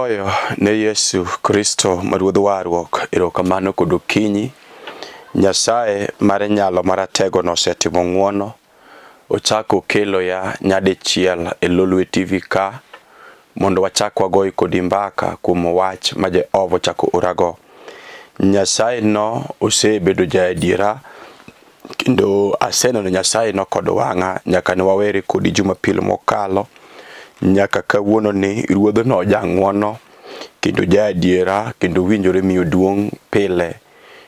Agoyo ne Yesu Kristo ma Ruodh warruok erokamano kod okinyi. Nyasaye mar nyalo maratego nosetimo ng'wono, ochako okeloya nyadichiel e Lolwe TV ka mondo wachak wagoy kodi mbaka kuom wach ma Jehova ochako orago. Nyasaye no osebedo jaadiera kendo aseneno Nyasaye no kod wang'a nyaka ne wawere kodi Jumapil mokalo nyaka kawuono ni ruodhno jang'wono kendo jaadiera kendo winjore miyo duong' pile.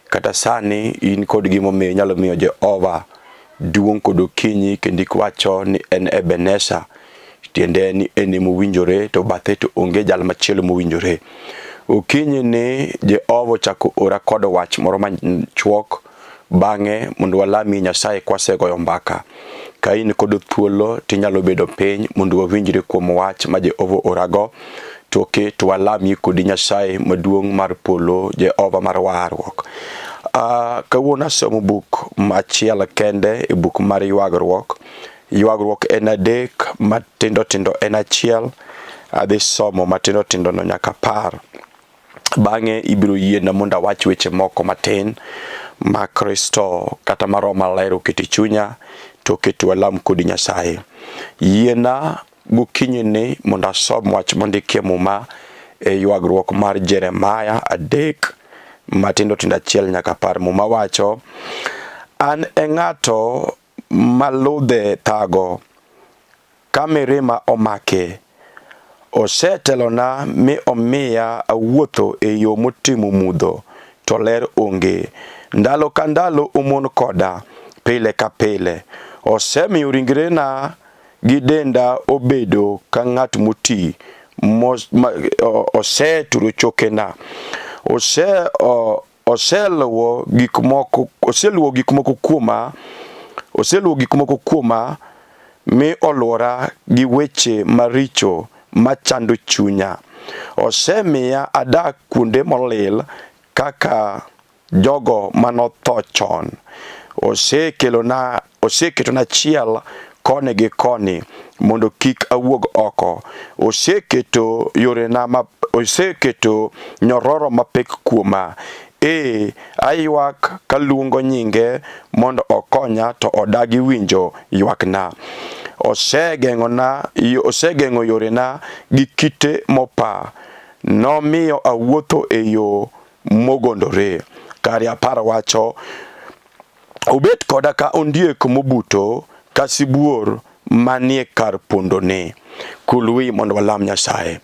Kata sani in kod gimomiyo inyalo miyo Jehova duong' kod okinyi kendo iwacho ni en Ebeneza, tiende ni en emowinjore to bathe to onge jal machielo mowinjore. Okinyi ni Jehova ochako ora kod wach moro machuok bang'e mondo walamie Nyasaye kwasegoyo mbaka. Ka in kod thuolo tinyalo bedo piny mondo wawinjre kuom wach ma Jehova orago toke to walamie kodi Nyasaye maduong' mar polo Jehova mar warruok. Kawuono asomo buk achiel kende e buk mar ywagruok. Ywagruok en adek, matindo tindo en achiel. Adhi somo matindo tindo no nyaka apar. Bang'e ibiro yiena mondo awach weche moko matin ma Kristo kata ma Roho Maler oketo e chunya to oketo walam kodi Nyasaye. Yiena gokinyi ni mondo asom wach mondikie Muma e ywagruok mar Jeremaya adek matindo tindo achiel nyaka apar. Muma wacho, an e ng'ato ma ludhe thago ka mirima omake. Osetelona mi omiya awuotho e yo motimo mudho, to ler onge. Ndalo ka ndalo omon koda, pile ka pile. Osemiyo ringrena gi denda obedo ka ng'at moti, oseturo chokena. Oseluwo gik moko, oseluwo gik moko kuoma, oseluwo gik moko kuoma mi olwora gi weche maricho machando chunya. Osemiya adak kuonde molil kaka jogo manotho chon. Osekelona, oseketona chiel koni gi koni mondo kik awuog oko. Oseketo yorena ma, oseketo nyororo mapek kuoma. Ee, aywak kaluongo nyinge mondo okonya to odagi winjo ywakna. Osegeng'ona, osegeng'o yorena gi kite mopa. Nomiyo awuotho e yo mogondore. Kare apar wacho, obet koda ka ondiek mobuto, ka sibuor manie kar pondone. Kul wi mondo walam Nyasaye.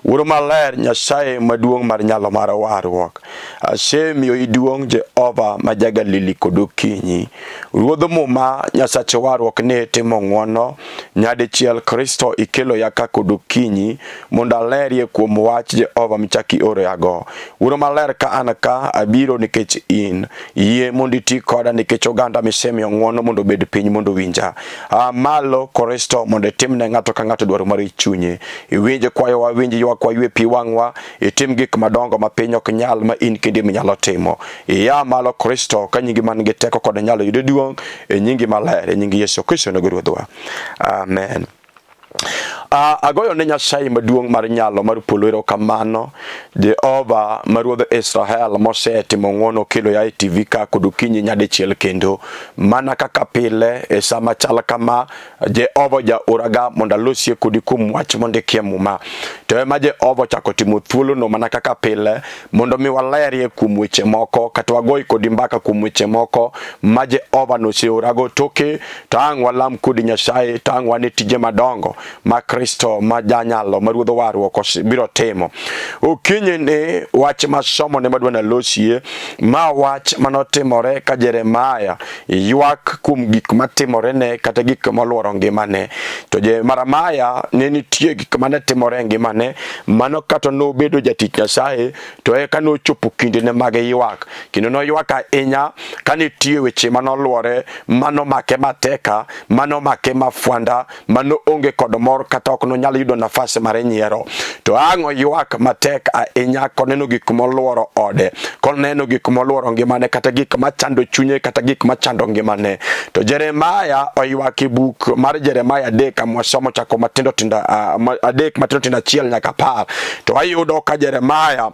Wuoro maler, Nyasaye maduong' mar nyalo mar warruok, asemiyo duong' Jehova ma ja-Galili kod okinyi. Ruodh Muma, Nyasach warruok ni timo ng'wono, nyadichiel Kristo ikelo yaka kod okinyi mondo alerie kuom wach Jehova michak ioroyago. Wuoro maler ka an ka abiro nikech in. Yie mondo iti koda nikech oganda misemiyo ng'wono mondo obed piny mondo owinja. Aa malo Kristo mondo itim ne ng'ato ka ng'ato dwaro mar chunye. Iwinj kwayowa, winj ywakwa, ywe pi wang'wa, itim gik madongo ma piny ok nyal ma in kendi minyalo timo. Ia malo Kristo ka nyingi man gi teko kod nyalo yudo duong' e nyingi maler, e nying Yesu Kristo nego Ruodhwa. Amen. Agoyo ne Nyasaye maduong' mar nyalo mar polo erokamano, Jehova ma Ruodh Israel mosetimo ng'wono kelo ya e TV ka kod okinyi nyadichiel kendo. Mana kaka pile e sa machal kama, Jehova jaoraga mondo alosie kodi kuom wach mondikie Muma. To ema Jehova ochako timo thuolono mana kaka pile mondo mi walerie kuom weche moko kata wagoy kodi mbaka kuom weche moko ma Jehova noseorago toke to ang' walam kodi Nyasaye to ang' wane tije madongo ma Kristo ma janyalo ma Ruodh warruok biro timo. Okinyi ni wach ma somo ne madwa nalosie ma wach manotimore ka Jeremaya ywak kuom gik matimore ne kata gik moluoro ngimane. To Jeremaya ne nitie gik mane timore e ngimane mano kata nobedo jatich Nyasaye to eka nochopo kindene mag ywak kendo noywak ahinya ka nitie weche manoluore manomake mateka manomake mafwanda mano onge kod mor kata kata ok nonyal yudo nafas mar nyiero. To ang' oywak matek ahinya koneno gik moluoro ode, koneno gik moluoro ngimane, kata gik machando chunye, kata gik machando ngimane. To Jeremaya oywak e buk mar Jeremaya 3 kama wasomo chako matindo tindo, 3 matindo tindo 1 nyaka 10. To ayudo ka Jeremaya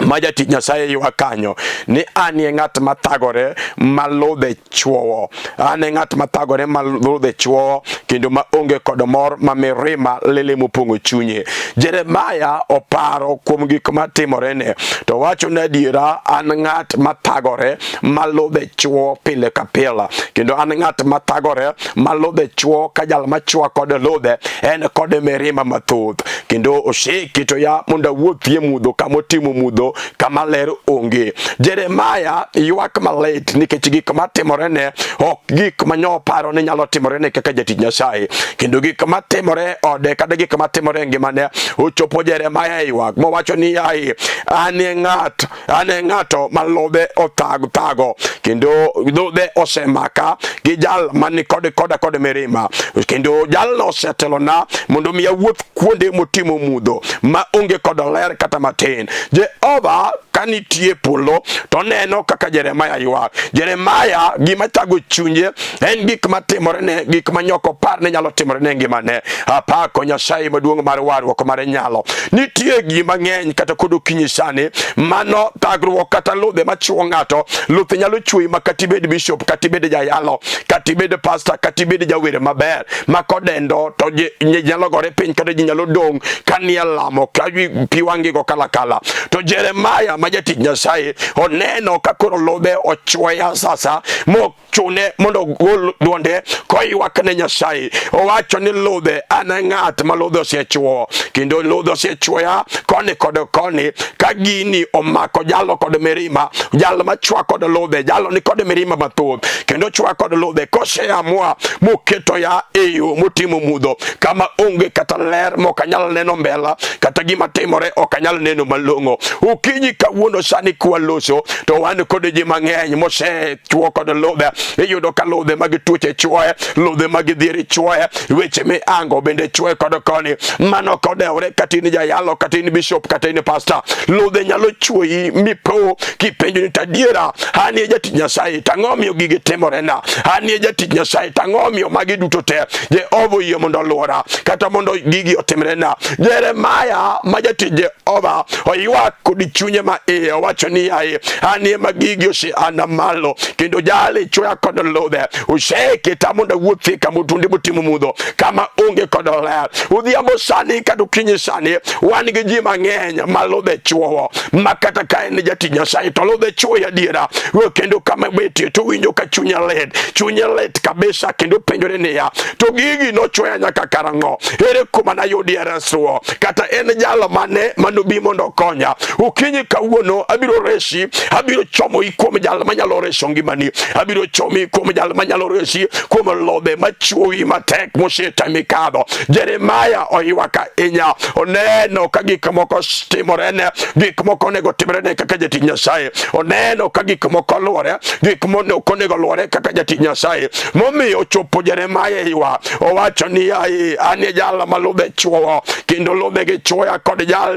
ma jatich Nyasaye ywak kanyo ni an e ng'at mathagore ma ludhe chwowo, an e ng'at mathagore ma ludhe chwowo kendo ma onge kod mor, ma mirima lele mopong'o chunye. Jeremaya oparo kuom gik matimorene to wacho ni adiera an ng'at mathagore ma ludhe chwowo pile ka pile, kendo an ng'at mathagore ma ludhe chwowo ka jal machwa kod ludhe en kod mirima mathoth, kendo oseketo ya mondo awuothie mudho kama otimo mudho, kama ler onge. Jeremaya ywak malit nikech gik matimorene ok gik manyo paro ni nyalo timorene kaka jatich Nyasaye, kendo gik matimore ode kata gik matimore e ngimane ochopo Jeremaya ywak mowacho ni yaye, an e ng'at, an e ng'ato ma ludhe othag thago, kendo ludhe osemaka gi jal mani kod koda kod mirima, kendo jalno osetelona mondo mi awuoth kuonde motimo mudho ma onge kod ler kata matin. Jehova ka nitie polo to neno kaka Jeremaya ywak. Jeremaya gima thago chunye en gik matimore ne, gik ma nyoko par ne nyalo timore ne ngimane. Apako Nyasaye maduong' mar warruok mar nyalo. Nitie gima ng'eny kata kod okinyi sani, mano thagruok kata ludhe machuo ng'ato. Luth nyalo chuoyi ma kata ibed bishop, kata ibed jayalo, kata ibed pastor, kata ibed jawer maber ma kodendo to ji nyalo gore piny kata ji nyalo dong' ka nie lamo ka pi wang'i go kalakala. To Jeremaya ma jatich Nyasaye oneno ka koro ludhe ochwoya sasa mo chune mondo ogol dwonde koywak ne Nyasaye. Owacho ni ludhe, an e ng'at ma ludhe osechwowo, kendo ludhe osechwoya koni kod koni, ka gini omako jalo kod mirima, jal machwa kod ludhe, jalo ni kod mirima mathoth, kendo chwa kod ludhe koseamua moketo ya e yo motimo mudho kama onge kata ler, mok anyal neno mbela kata gima timore ok anyal neno malong'o. Okinyi kawuono sani kwaloso to wan kod ji mang'eny mosechwo kod ludhe. Iyudo ka ludhe mag tuoche chwoye, ludhe mag dhier chwoye, weche miango bende chwoye kod koni. Mano kodewore kata in jayalo, kata in bishop, kata in pastor, ludhe nyalo chwoyi mipo kipenjo ni tadiera an e jatich Nyasaye to ang'o miyo gigi timorena? An e jatich Nyasaye to ang'o miyo magi duto te Jehova oyie mondo oluora kata mondo gigi otimrena? Jeremaya ma jatich Jehova oywak kod chunye ma iye, owacho ni yaye, an ema gigi oseana malo, kendo jali chwoya kod ludhe, oseketa mondo awuothie kama otunde motimo mudho, kama onge kod ler. Odhiambo sani kata okinyi sani wan gi ji mang'eny ma ludhe chwowo, ma kata ka en jatich Nyasaye to ludhe chwoye adiera, kendo kama betie to winjo ka chunye lit, chunye lit kabisa, kendo penjore niya, to gigi nochwoya nyaka karang'o? Ere kuma nayudie resruok? Kata en jalo mane manobi mondo okonya? Okinyi kawuono abiro resi, abiro chomo kuom jal manyalo reso ngimani, abiro chomi kuom jal manyalo resi kuom lodhe machwoyi matek mosetami kadho. Jeremaya oywak ahinya, oneno ka gik moko timorene, gik moko onego timrene kaka jatich Nyasaye, oneno ka gik moko luore, gik moko onego luore kaka jatich Nyasaye, momiyo ochopo Jeremaya ywak, owacho ni yaye, an e jal ma ludhe chwowo, kendo ludhe gi chwoya kod jal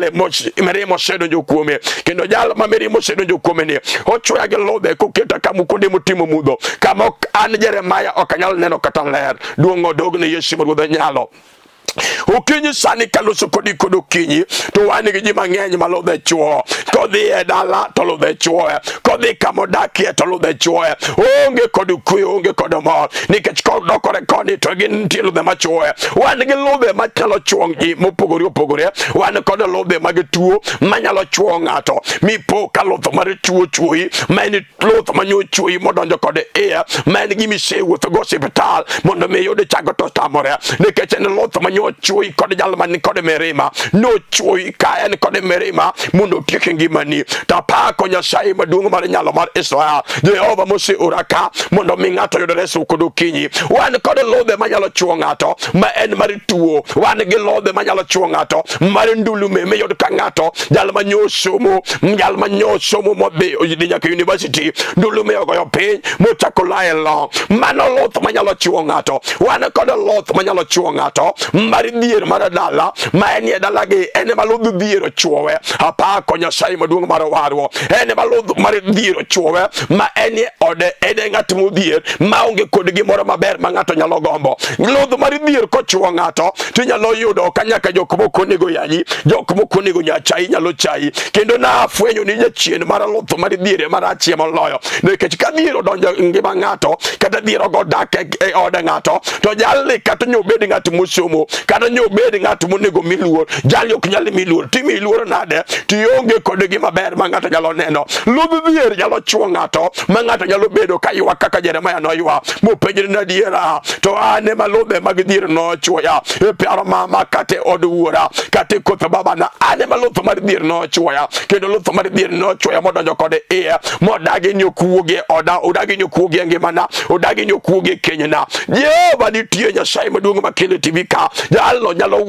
mirima osedonjo kuome, kendo jal ma mirima osedonjo kuome ni ochwoya gi ludhe koketa kama kuonde motimo mudho, kama an Jeremaya ok anyal neno kata ler. Duong' odog ne Yesu ma Ruodh nyalo. Okinyi sani kaloso kodi kod okinyi to wan gi ji mang'eny ma ludhe chwowo. Kodhi e dala to ludhe chwoye, kodhi kama odakie to ludhe chwoye, onge kod kwe, onge kod mor, nikech kodokore koni to gin nitie ludhe machwoye. Wan gi ludhe machalo chwo ji mopogore opogore, wan kod ludhe mag tuo manyalo chwowo ng'ato mipo ka luth mar tuo chwoyi, ma en luth manyo chwoyi modonjo kod iye, ma en gima isewuotho go osiptal mondo mi iyud chango to tamore, nikech en luth manyo chwoyi kod jal man kod mirima, nochwoyi ka en kod mirima mondo otiek ngimani. To apako Nyasaye maduong' mar nyalo mar Israel, Jehova moseora ka mondo mi ng'ato oyud resruok kod okinyi. Wan kod ludhe manyalo chwo ng'ato ma en mar tuo, wan gi ludhe manyalo chwo ng'ato mar ndulume, miyud ka ng'ato jal manyo somo, jal manyo somo modhi odhi nyaka university, ndulume ogoyo piny mochako lae lo. Mano luth manyalo chwo ng'ato. Wan kod luth manyalo chwo ng'ato mar dhier mar dala ma en e dalagi, en ema ludh dhier ochwowe. Apako Nyasaye maduong' mar warruok. En ema ludh mar dhier ochwowe ma en e ode, en e ng'at modhier maonge kod gimoro maber ma ng'ato nyalo gombo. Ludh mar dhier kochwo ng'ato to inyalo yudo ka nyaka jok moko onego yanyi, jok moko onego nyachayi nyalo chayi. Kendo nafwenyo ni jachien mar luth mar dhier ema rachie moloyo, nikech ka dhier odonjo e ngima ng'ato kata dhier ogo dak e ode ng'ato, to jalni kata nyo obed ng'at mosomo kata nyo obed ng'at monego mi luor, jalni ok nyal mi luor. Timi luor nade to ionge kod gima ber ma ng'ato nyalo neno? Ludh dhier nyalo chwo ng'ato ma ng'ato nyalo bedo ka ywak kaka Jeremia noywak mopenjre ni adiera to an ema ludhe mag dhier nochwoya e paro mama kata e od wuora kata e koth babana, an ema luth mar dhier nochwoya, kendo luth mar dhier nochwoya modonjo kode iye modagi ni ok wuogi e oda, odagi ni ok wuogi e ngimana, odagi ni ok wuogi e kenyna. Jehova nitie, Nyasaye maduong' makelo TV ka, jalno nyalo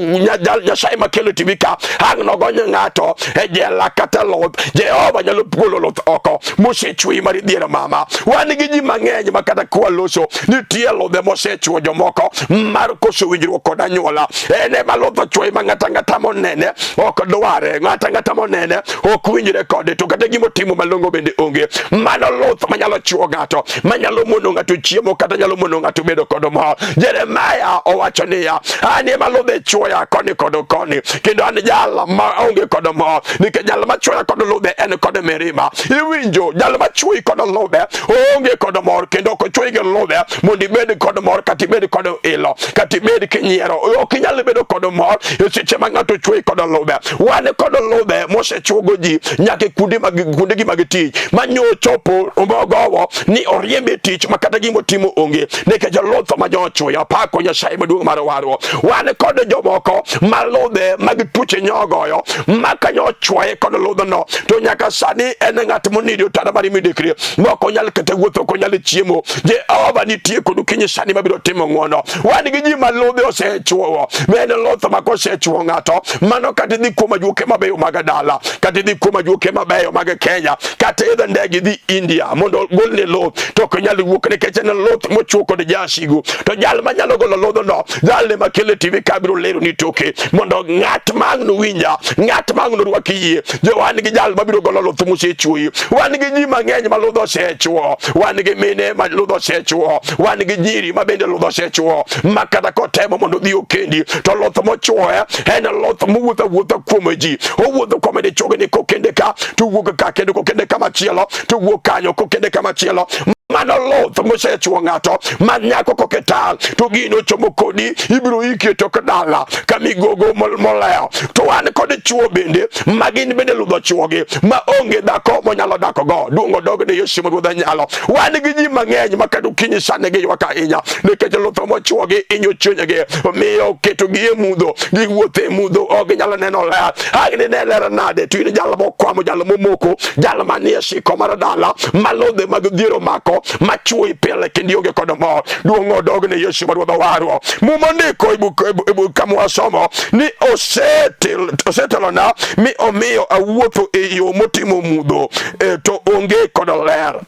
Nyasaye makelo TV ka ang' nogony ng'ato e jela kata luth. Jehova nyalo golo luth oko mosechweyi mar dhier mama. Wan gi ji mang'eny ma kata kwaloso nitie ludhe mosechwo jomoko mar koso winjruok kod anyuola. En ema luth ochwoyi ma ng'ata ng'ata monene ok dware, ng'ata ng'ata monene ok winjre kode, to kata gima otimo malong'o bende onge. Mano luth manyalo chwo ng'ato, manyalo mono ng'ato chiemo kata nyalo mono ng'ato bedo kod mor. Jeremaya owacho niya, an ema ludhe chwoya koni kod koni, kendo an jal ma onge kod mor, nikech jal ma chwoya kod ludhe en kod mirima. Iwinjo, jal ma chwoyi kod ludhe oonge kod mor, kendo ok ochwoyi gi ludhe mondo ibed kod mor kata ibed kod ilo kata ibed kinyiero. Ok inyal bedo kod mor e seche ma ng'ato chwoyi kod ludhe. Wan kod ludhe mosechwogo ji nyaka e kuondegi mag tich, ma nyochopo mogowo ni oriembe e tich ma kata gima otimo onge, nikech luth ma nyochwoyo. Apako Nyasaye maduong' mar warruok. Wan kod jomoko ma ludhe mag tuoche nyogoyo ma ka nyochwoye kod ludhno to nyaka sani en ng'at monindo e otanda mar midekre ma ok onyal kata wuotho, ok onyal chiemo. Jehova nitie kod okinyi sani mabiro timo ng'wono. Wan gi ji ma ludhe osechwowo, ma en luth ma kosechwo ng'ato mano kata idhi kuom ajuoke mabeyo mag dala, kata idhi kuom ajuoke mabeyo mag Kenya, kata idho ndege idhi India mondo golni luth, to ok onyal wuok nikech en luth mochwo kod jasigu. To jal manyalo golo ludhno, jal ma kele TV ka biro lero ni toke mondo ng'at ma ang' nowinja, ng'at ma ang' norwak yie. Jo wan gi jal mabiro golo luth mosechwoyi. Wan gi ji mang'eny ma ludh osechwo, wan gi mine ma ludh osechwo, wan gi nyiri ma bende ludh osechwo, ma kata kotemo mondo odhi okendi to luth mochwoye en luth mowuotho awuotha kuom ji. Owuotho kuom dichuogi ni kokende ka to wuok ka, kendo kokende kamachielo to wuok kanyo, kokende kamachielo. Mano luth mosechwo ng'ato ma nyako koketal to gino chomo kodi, ibiro iki e tok dala kamigogo molewo. To wan kod chwo bende ma gin bende ludho chwogi ma onge dhako monyalo dakogo. Duong' odog ne Yesu ma Ruodh nyalo. Wan gi ji mang'eny ma kata okinyi sani giywak ahinya nikech lutho mochwogi inyo chunygi, omiyo ketogi e mudho, giwuotho e mudho, ok ginyalo neno ler. Ang' dine ler nade to in jal mokwamo, jal momoko, jal manie siko mar dala ma ludhe mag dhier omako machuoyi pile kendo ionge kod mor. Duong' odog ne Yesu ma Ruodh owarwa. Muma ndiko e buk kama wasomo ni osetelona mi omiyo awuotho e yo motimo mudho, to onge kod ler.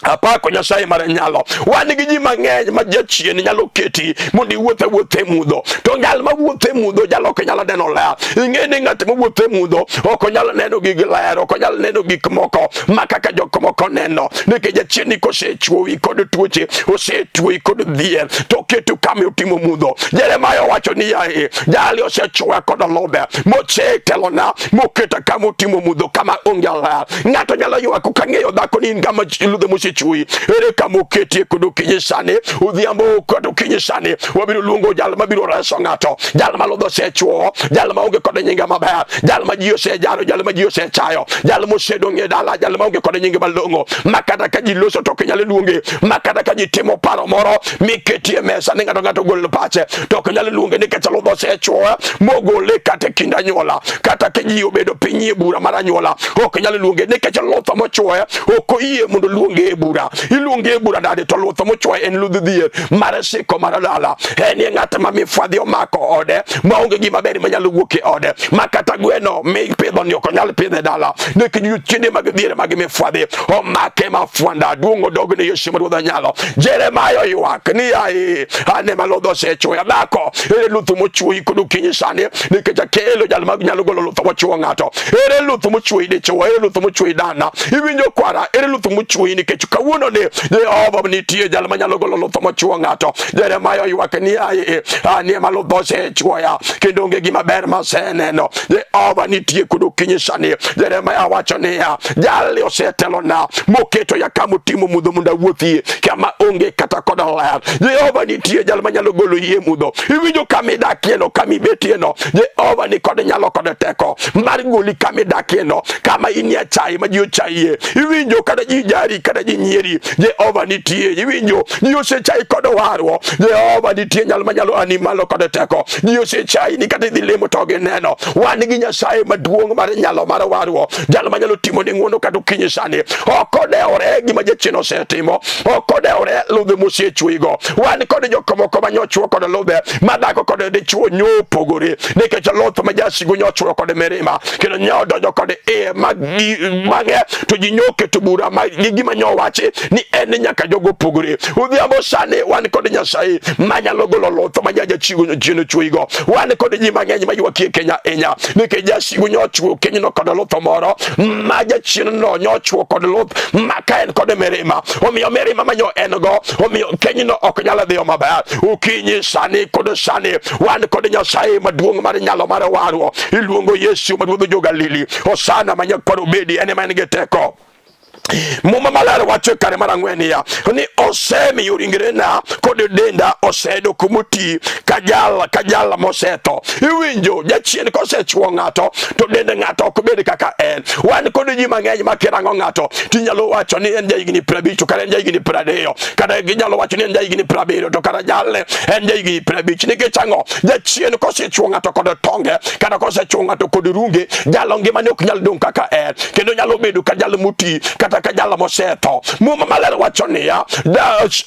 Apako Nyasaye mar nyalo. Wan gi ji mang'eny ma jachien nyalo keti mondo iwuoth awuotha e mudho, to jal ma wuotho e mudho jal ok nyal neno ler. Ing'e ni ng'at ma wuotho e mudho ok onyal neno gig ler, ok onyal neno gik moko ma kaka jok moko neno, nikech jachien ni kosechwowi kod tuoche, osetwoyi kod dhier, to oketo kama otimo mudho. Jeremaya owacho ni yaye, jali osechwoya kod ludhe mosetelona moketa kama otimo mudho, kama onge ler. Ng'ato nyalo ywak kang'eyo dhako ni in kama ludhe mosechwoyi, ere kama oketie kod okinyi sani, odhiambo kod okinyi sani wabiro luongo jal mabiro reso ng'ato, jal ma ludhe osechwowo, jal ma onge kod nyinge maber, jal ma ji osejaro, jal ma ji osechayo, jal mosedong' e dala, jal ma onge kod nyinge malong'o, ma kata ka ji loso to ok nyal luonge, ma kata ka ji timo paro moro miketie mesa ni ng'ato ng'ato gol pache to ok nyal luonge nikech ludhe osechwowe mogole kata e kind anyuola, kata ka ji obedo piny e bura mar anyuola ok nyal luonge nikech luth mochwoye ok oyie mondo luonge e bura. bura. Iluonge e bura nade to luth mochwoye en ludh dhier mar siko mar dala. En e ng'at ma mifwadhi omako ode maonge gima ber manyalo wuok e ode ma kata gweno mipidho ni ok onyal pidho e dala nikech jochiende mag dhier mag mifwadhi omake mafwanda. Duong' odog ne Yesu ma Ruodh anyalo. Jeremaya oywak ni yaye ane ma ludh osechwoya dhako ere luth mochwoyi kod okinyi sani nikech akelo jal ma nyalo golo luth mochwo ng'ato. Ere luth mochwoyi dichwo, ere luth mochwoyi dana, iwinjo kwara, ere luth mochwoyi nikech kawuono ni Jehova nitie jal manyalo golo luth mochwo ng'ato. Jeremaya oywak ni yaye anie ma luth osechwoya kendo onge gima ber maseneno. Jehova nitie kod okinyi sani. Jeremaya wacho niya, jalni osetelona moketo ya kama otimo mudho mondo awuothie kama onge kata kod ler. Jehova nitie jal manyalo golo yie mudho. Iwinjo kama idakieno, kama ibetieno, Jehova ni kod nyalo kod teko mar goli kama idakieno, kama inie achaye ma ji ochayie. Iwinjo kata ji jari kata ji nyieri, Jehova nitie. Iwinjo ji osechayi kod warruok, Jehova nitie nyalo manyalo ani malo kod teko. Ji osechayi ni kata idhi lemo to gineno. Wan gi Nyasaye maduong' mar nyalo mar warruok, jal manyalo timo ni ng'wono kata okinyi sani. Ok odewore gima jachien osetimo, ok odewore ludhe mosechweyigo. Wan kod jok moko ma nyochwo kod ludhe ma dhako kod dichwo nyopogore nikech luth ma jasigu nyochwo kod mirima kendo nyodonjo kod iye bang'e to ji nyoketo bura ma gi gima nyowachi ni en ni nyaka jogo opogore. Odhiambo sani wan kod Nyasaye manyalo golo luth ma jachien ochweyigo. Wan kod ji mang'eny maywakie Kenya ahinya nikech jasigu nyochwo kenyno kod luth moro ma jachien no nyochwo kod luth ma ka en kod mirima omiyo mirima manyo en go omiyo kenyno ok nyal dhiyo maber. Okinyi sani kod sani wan kod Nyasaye maduong' mar nyalo mar warruok iluongo Yesu ma ruodh jo-Galili. Hosana ma nyakwar Obedi en ema en gi teko. Muma maler wacho e kare mar ang'wen niya ni osemiyo ringrena kod denda osedoko moti ka jal ka jal mosetho. Iwinjo jachien kosechwo ng'ato to dend ng'ato ok bed kaka en. Wan kod ji mang'eny ma kirango ng'ato tinyalo wacho ni en jahigni 50 to kara en jahigni 30, kata ginyalo wacho ni en jahigni 70 to kara jalne en jahigni 50. Nikech ang'o? Jachien kosechwo ng'ato kod tonge kata kosechwo ng'ato kod runge, jalo ngimane ok nyal dong' kaka en, kendo nyalo bedo ka jal moti kata ka jal mosetho. Muma maler wacho niya,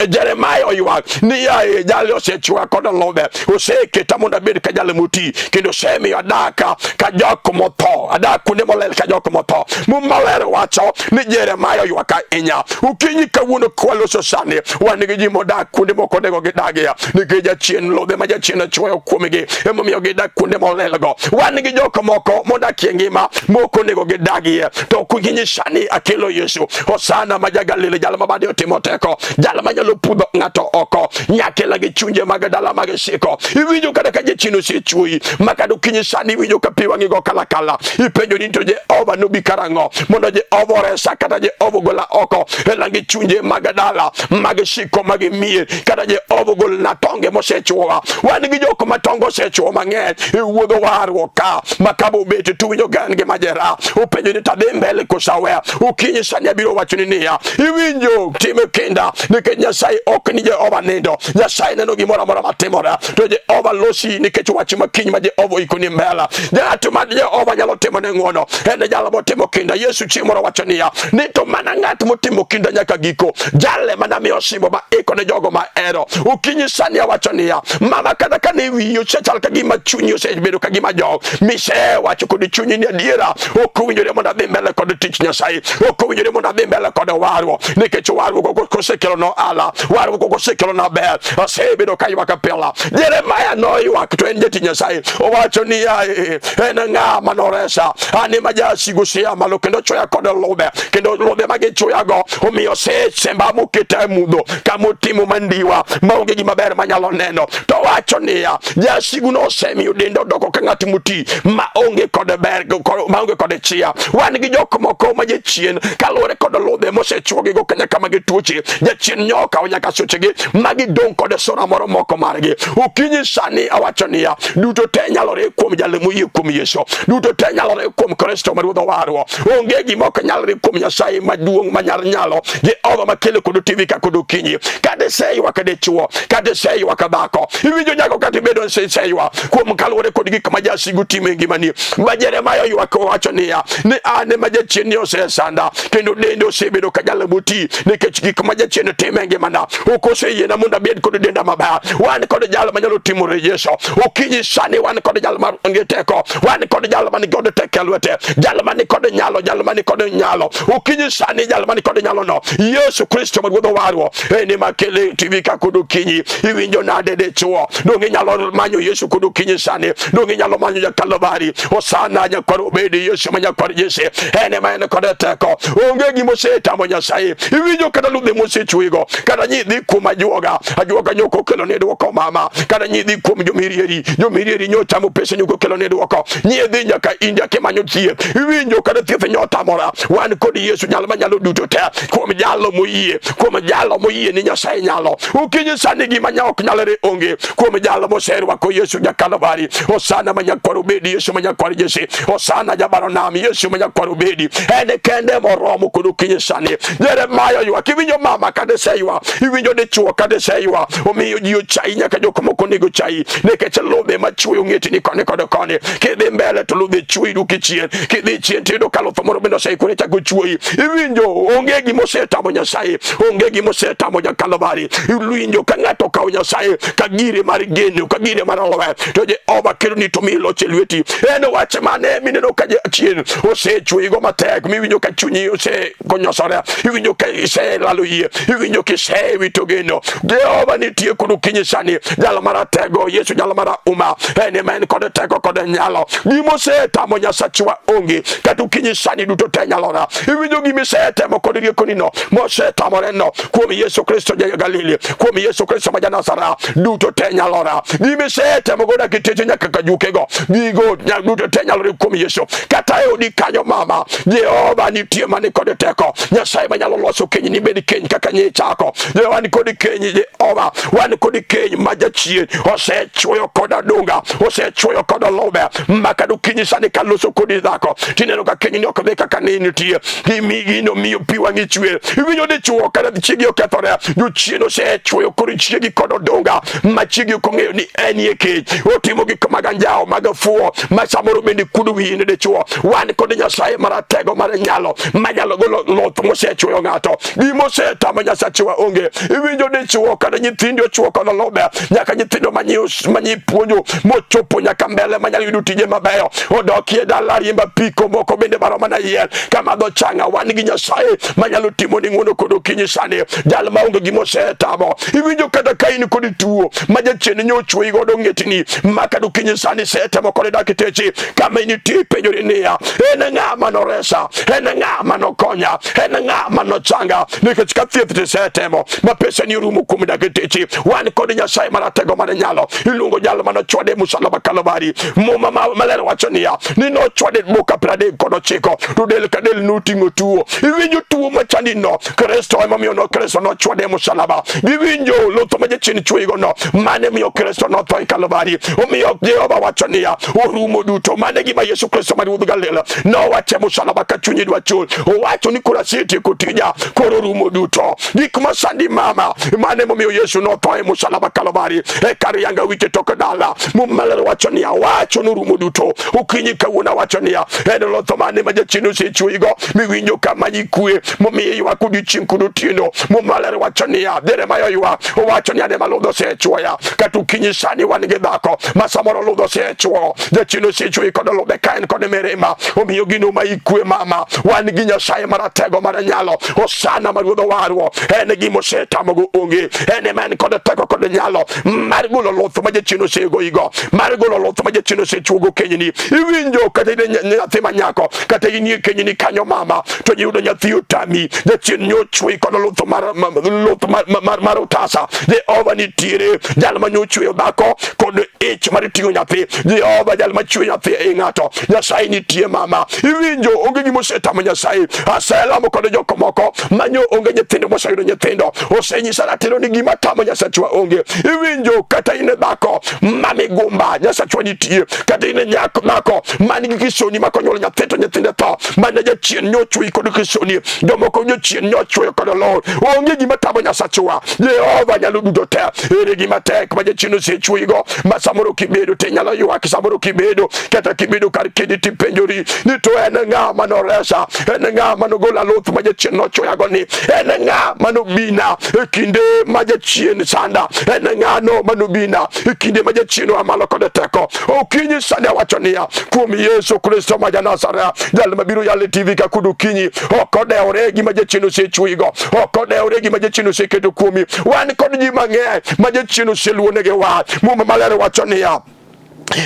Jeremia oywak niya, "E, jali osechwoya kod ludhe, oseketa mondo abed ka jal moti, kendo osemiyo adak ka jok motho, adak kuonde molel ka jok motho." Muma maler wacho ni Jeremia oywak ahinya. Okinyi kawuono kwaloso sani, wan gi ji modak kuonde mok onego gidagie nikech jachien, ludhe ma jachien ochwoyo kuomgi emomiyo gidak kuonde molelgo. Wan gi jok moko modakie ngima mok onego gidagie, to okinyi sani akelo Yesu. Hosana ma ja-Galili, jal ma bade otimo teko, jal manyalo pudho ng'ato oko nyakela gi chunje mag dala mag siko. Iwinjo kata ka jachien osechwoyi ma kata okinyi sani iwinjo ka pi wang'i go kalakala, ipenjo ni to Jehova nobi karang'o mondo Jehova oresa kata Jehova ogola oko e langi chunje mag dala mag siko mag mier, kata Jehova ogolna tonge mosechwowa. Wan gi jok ma tonge osechwo mang'eny e wuodho warruok ka ma ka bobet to winjo ka en gi majeraha, openjo ni tadhi mbele koso aweya. Okinyi sani abiro wachoni niya, iwinjo tim kinda nikech Nyasaye ok ni Jehova nindo. Nyasaye neno gimoro amora matimore, to Jehova losi nikech wach makiny ma Jehova oikoni mbele. Ng'at ma Jehova nyalo timo ne ng'wono en jal motimo kinda. Yesu chieng' moro wacho niya ni to mana ng'at motimo kinda nyaka giko, jal ema namiyo osimbo ma iko ne jogo ma hero. Okinyi sani awacho niya, mama, kata ka ne wiyi osechal ka gima chunyi osebedo ka gima jok, misewacho kod chunyi ni adiera ok owinjore mondo adhi mbele kod tich Nyasaye, ok owinjore mondo adhi mbele kod warruok, nikech warruok ok osekelona ohala, warruok ok osekelona ber, asebedo ka ywak pile. Jeremaya noywak to en jatich Nyasaye, owacho niya, en ng'a manoresa? An ema jasigu oseya malo kendo chwoya kod ludhe, kendo ludhe ma gichwoyago omiyo osesemba moketa e mudho kama otimo mandiwa maonge gima ber manyalo neno. To wacho niya, jasigu nosemiyo denda odoko ka ng'at moti maonge kod ber, maonge kod chia. Wan gi jok moko ma jachien kaluwore kod ludhe mosechuogigo nyaka ma gituoche, jachien nyokawo nyaka sochegi ma gidong' kod sura moro moko margi. Okinyi sani awacho niya, duto te nyalore kuom jal moyie kuom Yesu, duto te nyalore kuom Kristo ma Ruodh owarwa. Onge gima ok nyalre kuom Nyasaye maduong' manyar nyalo, Jehova makelo kod TV ka kod okinyi. Kata iseywak dichuo, kata iseywak dhako, iwinjo nyako kata ibedo iseywak kuom kaluwore kod gik ma jasigu timo e ngimani. Ma Jeremaya oywak owacho niya, ni an ema jachien ni osesanda kendo Kendo dende osebedo ka jal moti nikech gik ma jachien timo e ngimana ok oseyiena mondo abed kod denda maber. Wan kod jal manyalo timo rejesho okinyi sani, wan kod jal man gi teko, wan kod jal man kod teko e lwete, jal man kod nyalo, jal man kod nyalo okinyi sani, jal man kod nyalo no, Yesu Kristo ma Ruodh owarwa. En ema kele TV ka kod okinyi. Iwinjo nade dichuo? Donge inyalo manyo Yesu kod okinyi sani? Donge inyalo manyo ja Kalvari? Osana nyakwar Obedi, Yesu ma nyakwar Jesse, en ema en kod teko. Onge gima osetamo Nyasaye. Iwinjo kata ludhe mosechweyigo, kata nyidhi kuom ajuoga, ajuoga nyoko okelo ne dwoko mama, kata nyidhi kuom jomirieri, jomirieri nyochamo pesa nyoko okelo ne dwoko, nyidhi nyaka India kimanyo thieth. Iwinjo kata thieth nyotamora. Wan kod Yesu nyalo manyalo duto te, kuom jalo moyie, kuom jalo moyie ni Nyasaye nyalo. Okinyi sani gima nya ok nyalre onge, kuom jalo moserwako Yesu ja Kalvari. Osana ma nyakwar Obedi, Yesu ma nyakwar Jesse, Osana jabaro nam, Yesu ma nyakwar Obedi, en kende moromo kod okinyi sani. Jeremaya ywak, iwinjo mama kata iseywa, iwinjo dichuo kata iseywa, omiyo ji ochayi nyaka jok moko onego chayi nikech ludhe machuoyo ng'etni koni kod koni. Kidhi mbele to ludhe chuoyi duki chien, kidhi chien to iyudo ka luth moro bende oseikore chako chuoyi. Iwinjo onge gima osetamo Nyasaye, onge gima osetamo ja Kalvari. Iwinjo ka ng'ato okawo Nyasaye ka gire mar geno, ka gire mar lwe, to Jehova kelo ni to miyi loch e lweti. En wach mane mineno ka jachien osechwoyigo matek, miwinjo ka chunyi osekonyosore, iwinjo ka iselalo yie, iwinjo ka isewito geno. Jehova nitie kod okinyi sani, jal maratego, Yesu jal marahuma, en ema en kod teko kod nyalo. Gima osetamo Nyasachwa onge, kata okinyi sani duto te nyalora. Iwinjo gima isetemo kod riekonino mosetamore no, kuom Yesu Kristo ja Galili, kuom Yesu Kristo ma ja Nazareth, duto te nyalora. Gima isetemo godo dakiteche nyaka kajukego, gigo duto te nyalore kuom Yesu. Kata e odi kanyo mama, Jehova nitie mani kod teko, Nyasaye manyalo loso keny ni bed keny kaka nyichako. Jehova ni kod keny, Jehova wan kod keny ma jachien osechuoyo kod adunga, osechuoyo kod olube, ma kata okinyi sani kaloso kodi dhako tineno ka keny ni ok dhi kaka ne nitie, gino miyo pi wang'i chwer. Iwinjo dichuo kata chiegi okethore, jochien osechuoyo kod chiegi kod odunga ma chiegi ok ong'eyo ni enie keny, otimo gik mag anjawo mag fuwo ma samoro bende kudo wiyi ne dichuo. Wan kod Nyasaye maratego mar nyalo manyalo golo loth mosechuoyo ng'ato, gima osetamo Nyasachwa onge. Iwinjo dichuo kata nyithindi ochuo kod olube, nyaka nyithindo manyi puonjo mochopo nyaka mbele manyalo yudo tije mabeyo, odokie dala riembo apiko, moko bende baro mana yien kamadho changa. Wan gi Nyasaye manyalo timo ni ng'wono kod okinyi sani, jal maonge gima osetamo. Iwinjo kata ka in kod tuo ma jachien nyochuoyi godo ng'etni, ma kata okinyi sani isetemo kod dakteche kama initie, ipenjori niya, en ng'a manoresa, en ng'a manokonya, en ng'a manochanga? Nikech ka thieth tisetemo ma pesa ni orumo kuom dakteche, wan kod Nyasaye maratego mar nyalo. Iluongo jal manochwade e musalaba Kalvari. Muma maler wacho niya ni nochwade boka 39 to del ka del noting'o tuo. Iwinjo tuo machandi no, Kristo emomiyo no Kristo nochwade e musalaba. Giwinjo lutho ma jachien chweyigo no, mane miyo Kristo notho e Kalvari. Omiyo Jehova wacho niya, orumo duto. Mane gima Yesu Kristo ma Ruodh Galili nowacho e musalaba ka chunyi dwa chul. Owacho ni koro asetieko tija, koro orumo duto. Gik masandi mama, mane momiyo Yesu notho e musalaba Kalvari e kar yanga wiche tok dala. Muma maler wacho niya, wacho norumo duto. Okinyi kawuono awacho niya, en lotho mane ma jachien osechweyigo miwinjo ka manyi kwe momiyo iywak odiochieng' kod otieno. Muma maler wacho niya, Jeremaya oywak, owacho niya, ne ludho osechwoya. Kata okinyi sani wan gi dhako ma samoro ludho osechwoyo, jachien osechwoyi kod ludhe ka en kod mirima, omiyo gino ma ikwe mama, wan gi Nyasaye maratego mar nyalo. Osana ma Ruodh owarwa, en gima osetamogo onge, en ema en kod teko kod nyalo mar golo luth ma jachien osegoyigo, mar golo luth ma jachien osechuogo kenyni. Iwinjo kata in nyathi ma nyako, kata inie kenyni kanyo mama, to iyudo nyathi otami, jachien nyochwoyi kod luth mar utasa. Jehova nitiere, jal ma nyochweyo dhako kod ich mar ting'o nyathi. Jehova jal ma chweyo nyathi ei ng'ato. Nyasaye nitie mama. Iwinjo onge gima osetamo Nyasaye. Aselamo kod jok moko manyo onge nyithindo moseyudo nyithindo. Osenyisa ratiro ni gima tamo Nyasachwa onge. Iwinjo kata in dhako ma migumba, Nyasachwa nitie. Kata in nyako dhako man gi kisoni ma konyuolo nyathi to nyithinde tho. Mana jachien nyochweyi kod kisoni. Jomoko jachien nyochweyo kod lor. Onge gima tamo Nyasachwa. Jehova nyalo duto te. Ere gima tek ma jachien osechweyigo ma samoro kibedo to inyalo ywak, samoro kibedo kata kibedo kar kedi tipenjori ni to en ng'a manoresa, en ng'a ng'a manogola luth ma jachien nochwoyago ni? En ng'a manobina e kinde ma jachien sanda? En ng'ano manobina e kinde ma jachien oa malo kod teko? Okinyi sani awacho niya, kuom Yesu Kristo ma ja-Nazareth, jal mabiro yalo e TV ka kod okinyi, ok odewore gima jachien osechwoyigo, ok odewore gima jachien oseketo kuomi. Wan kod ji mang'eny ma jachien oseluonegi wach. Muma Maler wacho niya,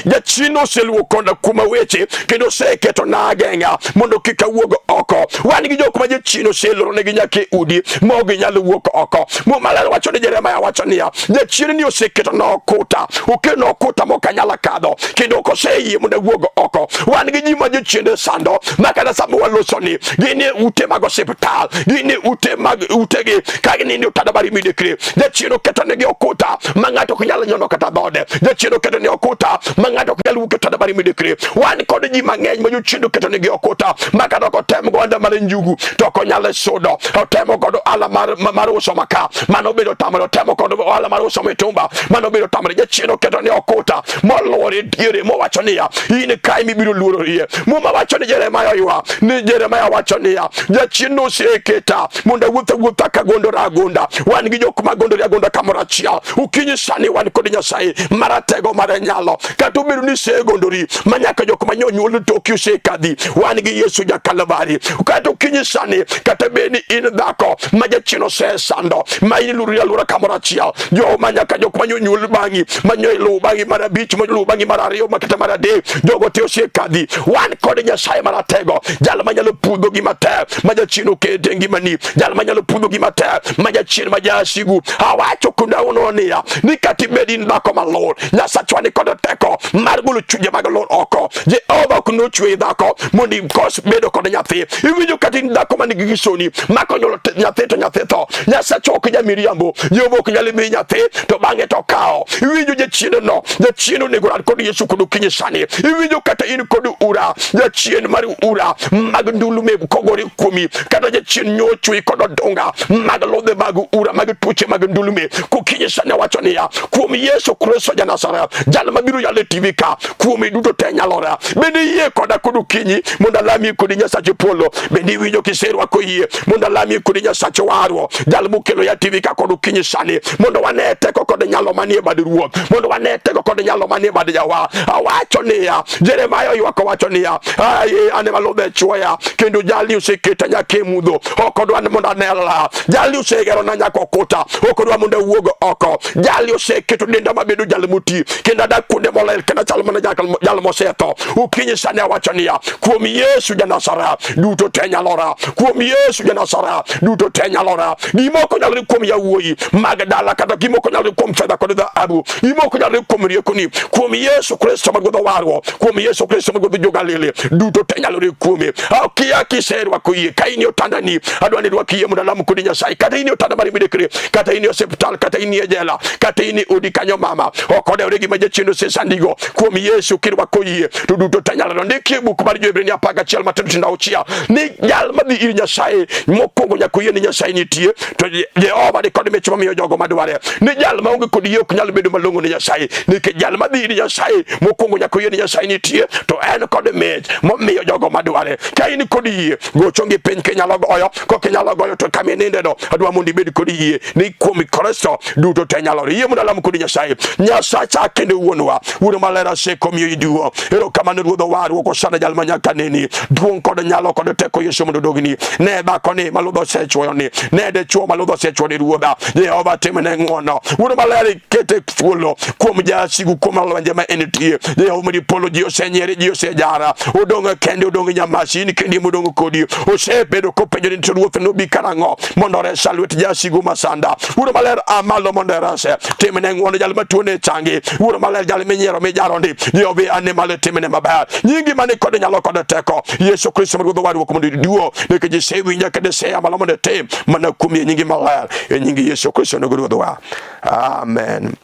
Jachien oseluwo konda kuoma weche kendo oseketo na ageng'a mondo kik awuog oko. Wan gi jok ma jachien oseloronegi nyaka e udi ma ok ginyal wuok oko. Muma Maler wacho ni Jeremia wacho niya, jachien ni oseketo na okuta, oketo okuta ma ok anyal kadho kendo ok oseyie mondo awuog oko. Wan gi ji ma jochiende sando ma kata sama waloso ni gin e ute mag osiptal, gin e ute mag utegi ka ginindo e otanda mar midekre. Jachien oketo negi okuta ma ng'ato ok nyal nyono kata dhode. Jachien oketo ne okuta ma ng'ato ok nyal wuok e otanda mar midekre. Wan kod ji mang'eny ma jochiende oketo negi okuta ma kata ok otem godo mar njugu to ok onyal sudo. Otemo kod ohala mar, mar uso makaa mano bedo tamre. Otemo kod ohala mar uso mitumba mano bedo tamre. Jachien oketo ne okuta moluore diere mowacho niya, in kae mibiro luororie. Muma wacho ni Jeremia oywa ni Jeremia wacho niya, jachien noseketa mondo awuoth awuotha ka gondora agonda. Wan gi jok ma gondore agonda kamoro achiel. Okinyi sani wan kod Nyasaye maratego mar nyalo. Kata obedo ni isegondori ma nyaka jok ma nyonyuol toki osekadhi, wan gi Yesu ja Kalvari. Kata okinyi sani, kata bed ni in dhako ma jachien osesando, ma in ilurori alura kamoro achiel, jo ma nyaka jok ma nyonyuol bang'i, ma nyo iluw bang'i mar abich, ma luw bang'i mar ariyo, ma kata mar adek, jogo te osekadhi. Wan kod Nyasaye maratego, jal manyalo pudho gima tek ma jachien oketo e ngimani, jal manyalo pudho gima tek ma jachien ma jasigu. Awacho kundauno niya, ni kata ibed in dhako malor, Nyasachwa ni kod teko mar golo chunje mag lor oko. Jehova ok nochweyi dhako mondo ikos bedo kod nyathi. Iwinjo kata in dhako man gi gisoni ma konyuolo nyathi to nyathi tho. Nyasachwa ok jamiriambo. Jehova ok nyal miyi nyathi to bang'e to okawo. Iwinjo jachien no, jachien onego rad kod Yesu kod okinyi sani. Iwinjo kata in kod ura, jachien mar ura mag ndulume kogore kuomi, kata jachien nyochwi kod odunga mag ludhe mag ura mag tuoche mag ndulume. Kokinyi sani awacho niya, kuom Yesu Kristo ja Nazareth, jal mabiro yalo e TV ka, kuome duto te nyalore. Bende iyie koda kod okinyi mondo alamie kodi Nyasache polo? Bende iwinjo kiserwako yie mondo alamie kodi Nyasache warruok, jal mokelo ya TV ka kod okinyi sani, mondo wane teko kod nyalo manie bad Ruoth, mondo wane teko kod nyalo manie bad Jawa. Awacho niya, Jeremaya oywak owacho niya, aye an ema ludhe chwoya, kendo jalni oseketa nyaka e mudho, ok odwa ni mondo ane ler. Jalni osegerona nyaka okuta, ok odwa mondo awuog oko. Jalni oseketo denda mabedo jal moti, kendo adak kuonde moler, kendo achal mana jal mosetho. Okinyi sani awacho niya, kuom Yesu ja Nazareth duto te nyalora. Kuom Yesu ja Nazareth duto te nyalora. Gima ok onyalre kuom yawuoyi mag dala, kata gima ok onyalre kuom fedha kod dhahabu, gima ok onyalre kuom riekoni, kuom Yesu Kristo ma Ruodh warruok, kuom Yesu Kristo ma Ruodh jo-Galili, duto te nyalore kuome. Kia kiserwako yie, ka in e otandani, adwa ni irwak yie mondo alam kodi Nyasaye. Kata in e otanda mar midekre, kata in e osiptal, kata in e jela, kata in e odi kanyo mama, ok odewre gima jachien osesandigo. Kuom Yesu kirwako yie to duto te nyalore. Ndiki e buk mar Jo-Hibrania 11 matindo tindo auchiel ni jal madhi ir Nyasaye mokwongo nyaka oyie ni Nyasaye nitie, to Jehova ni kod mich mamiyo jogo madware. Ni jal maonge kod yie ok nyal bedo malong'o ne Nyasaye, nikech jal madhi ir Nyasaye mokwongo nyaka oyie ni Nyasaye nitie, to en kod mich momiyo jogo madware. Ka in kod yie, go chongi piny kinyalo goyo, kok inyalo goyo to kama inindeno, adwa mondo ibed kod yie ni kuom Kristo duto te nyalore. Yie mondo alam kod Nyasaye. Nyasacha kendo wuonwa, Wuoro maler aseko miyo iduo. Erokamano Ruodh owarruok, osana jal ma nyaka neni. Duong' kod nyalo kod teko Yesu mondo odogni. Ne dhakoni ma ludh osechuoyo ni, ne dichwo ma ludh osechuoyo ni Ruodha. Jehova timne ng'wono. Wuoro maler ikete thuolo kuom jasigu, kuom lwenje ma entie. Jehova mani polo ji osenyiere, ji osejara. Odong' kende, odong' nyamasi, in kendi modong' kodi. Osebedo kopenjo ni to ruoth nobi karang'o mondo oresa lwet jasigu masanda. Wuoro maler a malo mondo irese. Timne ng'wono jal matuone changi. Wuoro maler jal minyiero mijaro ndi. Jehova ane malo timne maber. Nyingi mani kod nyalo kod teko. Yesu Kristo ma Ruodh warruok mondo iduo. Nikech isewinja kendo isea malo mondo itim mana kuom yie nyingi maler. E nying Yesu Kristo nogo Ruodhwa. Amen.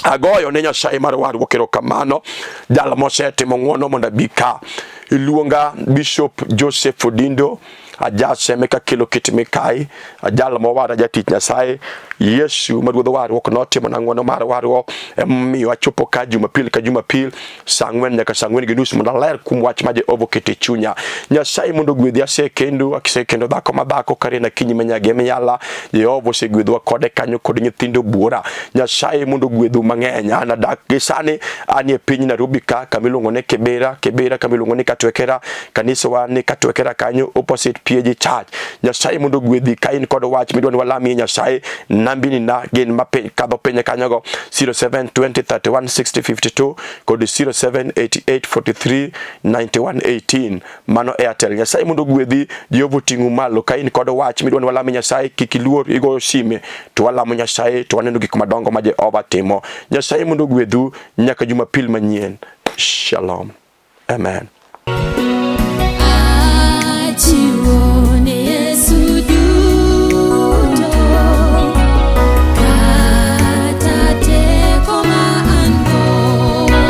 Agoyo ne Nyasaye mar warruok erokamano, jal mosetimo ng'wono mondo abi ka. Iluonga Bishop Joseph Odindo. Ajaseme kakelo kit mikai, ajal mowara jatich Nyasaye Yesu ma Ruodh warruok notimona ng'wono mar warruok, emomiyo achopo ka Jumapil ka Jumapil saa ang'wen nyaka saa ang'wen gi nus mondo aler kuom wach ma Jehova oketo e chunya. Nyasaye mondo ogwedhi. Asekendo, asekendo dhako ma dhako Karen Akinyi ma Nyagem Yala. Jehova osegwedhowa kode kanyo kod nyithindo buora. Nyasaye mondo ogwedhu mang'eny. An adak gi sani an e piny Nairobi ka kama iluongo ni Kibera, Kibera kama iluongo ni Katwekera. Kanisawa ni Katwekera kanyo opposite PAG Church. Nyasaye mondo ogwedhi. Ka in kod wach midwa ni walamie Nyasaye, nambini na gin ma piny kadho piny kanyogo 07 20 31 60 52 kod 07 88 43 91 18 mano Airtel. Nyasaye mondo ogwedhi, Jehova oting'u malo. Ka in kod wach midwa ni walamie Nyasaye, kik iluor, igoyo sime to walamo Nyasaye to waneno gik madongo ma Jehova timo. Nyasaye mondo ogwedhu nyaka Jumapil manyien. Shalom. Amen.